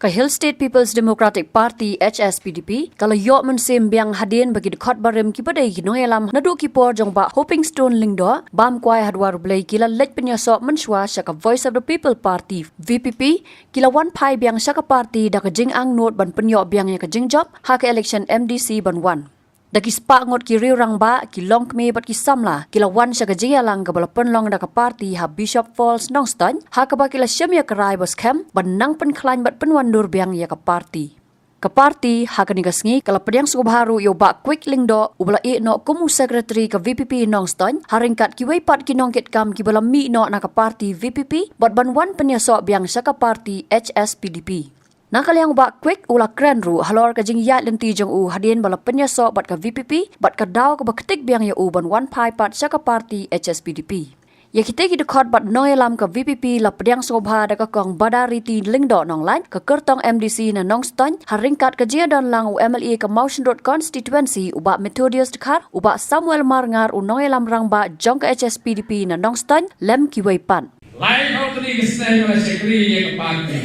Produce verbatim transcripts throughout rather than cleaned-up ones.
Ka Hill State People's Democratic Party, H S P D P, ka la ïoh mynsiem biang hadien ba ki dkhot barim kiba dei ki nongïalam naduh ki por jong Bah Hopingstone Lyngdoh, bam kwai ha dwar U Blei, ki la leit pynïasoh mynshuwa sha ka Voice of the People Party, V P P, ki la wan phai biang sha ka party da ka jingangnud ban pynïoh biang ïa ka jingjop ha ka election M D C ban wan. Da ki spah ngut ki riew rangbah, ki longkmie bad ki samla ki la wan sha ka jingïalang kaba la pynlong da ka party ha Bishop Falls, Nongstoiñ, ha kaba ki la shim ïa ka rai ba skhem ban nang pynkhlaiñ bad pynwandur biang ïa ka party. Ka party ha kane ka sngi ka la pdiang sngewbha ruh ïa u Bah Quick Lyngdoh, uba la ïeh noh kum u secretary ka V P P Nongstoiñ, ha ryngkat kiwei pat ki nongkitkam kiba la mih noh na ka party V P P bad ban wan pynïasoh biang sha ka party H S P D P. Na ka liang u Bah Quick u la kren ruh halor ka jingïaid lynti jong u hadien ba la pynïasoh bad ka V P P bad ka daw kaba ktik biang ïa u ban wan phai pat sha ka party H S P D P. Ïa kitei ki dkhot bad nongïalam ka V P P la pdiang sngewbha da ka Kong Badariti Lyngdoh Nonglait, ka kyrtong M D C na Nongstoiñ, ha ryngkat ka jingïadon lang u M L A ka Mawshynrut constituency u Bah Methodius Dkhar, u Bah Samuel Marngar u nongïalam rangbah jong ka H S P D P na Nongstoiñ, lem kiwei pat. Lai phew tylli ki snem nga la shakri ïa ka party.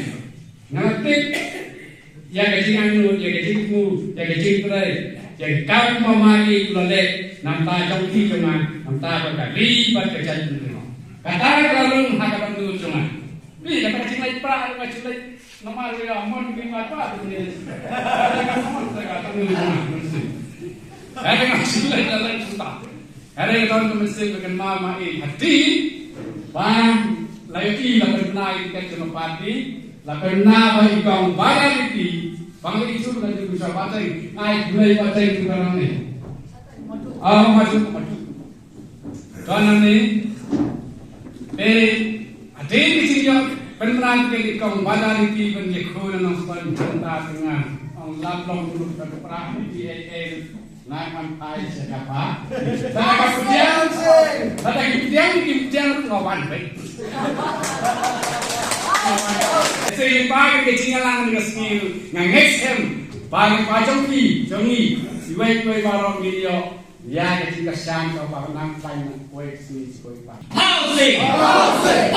Nga la tip ïa ka jingangnud, ïa ka jingthmu, ïa ka jingtrei, ïa ka kam ba ma ngi la leh, namar jong ki jong nga, namar ba ka ri bad ka jaitbynriew. Kata ka la rung ha ka dohnud jong nga. Ri kata ka jingleit pra, ka jingleit namar ri amon ki ma pra tu ni. Ka mon ka dohnud jong nga. Ka jingleit la leh shuh. Hynrei ka don ka mynsiem ka kynmaw ma i hadien ba la ïohi la pynbna ïa ka tiket jong ka party, la pynbna ba i Kong Badariti, ba ngi i shu la ju sha pateng, ai, Blei pateng tu ka rang ni. Ah, maju, maju. Don ni, pe, hadien ki jingïoh pynbna tiket i Kong Badariti ban ïakhun na Nongstoiñ, jynta tynga, ong lap long ruh ka pra, P A A, Nai man phai sha kaba. Da ka pdiang. Da ka pdiang, ki pdiang ruh nga wan beit. Sa ïa ba ka jingïalang ka sngi nga ngeit skhem ba ka jong ki, jong ngi, iwei iwei baroh ngi ïoh ïa ka jingkyrshan kaba nang khlaiñ nang khuid sngi khuid ba. Housing! Housing!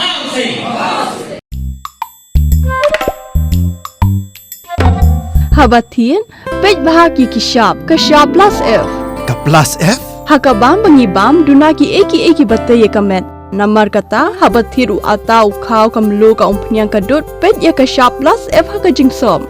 Housing! Haba thied, peit bha ki ki shap, ka shap plus F. Ka plus F? Ha ka bam ba ngi bam, duna ki ei ki ei ki ba tei ïa ka met. Namar kata, haba thied u atta, u khaw, ka mluh, ka umphniang, ka dud, peit ïa ka shap plus F ha ka jingsop.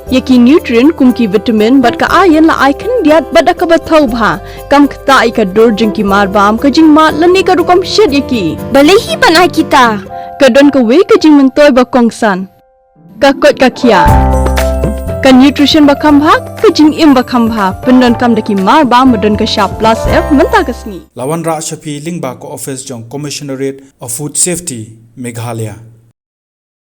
Ïa ki nutrient kum ki vitamin bad ka iron la ai khyndiat bad da kaba thaw bha. Kam ktah ïa ka dur jong ki marbam, ka jingmad lane ka rukom shet ïa ki. Balei hi ban ai kita? Ka don kawei ka jingmyntoi ba kongsan. Ka koit ka khiah. Ka nutrition ba kham bha, ka jingim ba kham bha. Pyndonkam da ki marbam ba don ka shap plus F mynta ka sngi. La wanrah sha phi lyngba ka office jong Commissionerate of Food Safety, Meghalaya.